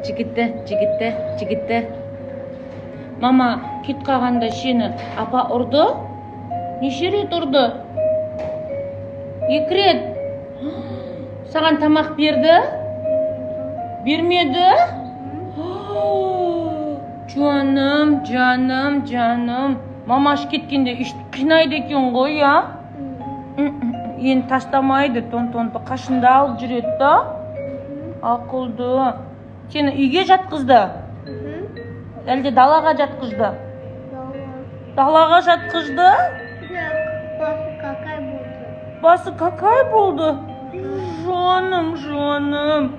Жігіті, жігіті, жігіті. Мама кет қалғанда сені апа ұрды? Неше рет ұрды? 2 рет. Саған тамақ берді? Бермеді? Жаным, жаным, жаным. Мама аш кеткенде өйстіп қинайды екен ғой, а? Енді тастамайды, тон-тонды қашында алып жүреді да? Ақылды. Сені үйге жатқызды? Әлде далаға жатқызды? Далаға жатқызды? Басы какай болды. Басы какай болды? Жаным, жаным.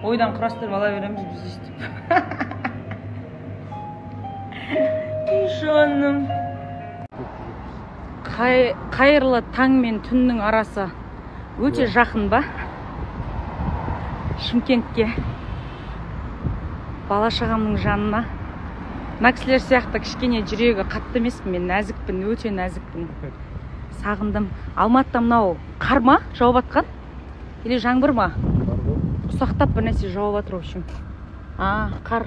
Ойдан құрастырып ала береміз біз өйстіп. Жаным. Қайырлы таң мен түннің арасы өте жақын ба? Шымкентке. Бала шағамның жанына. Мына кісілер сияқты кішкене жүрегі қатты емеспін мен, нәзікпін, өте нәзікпін. Сағындым. Алматыда мынау қар ма жауып атқан? Или жаңбыр ма? Ұсақтап бір нәрсе жауып жатыр, в общем. А, қар.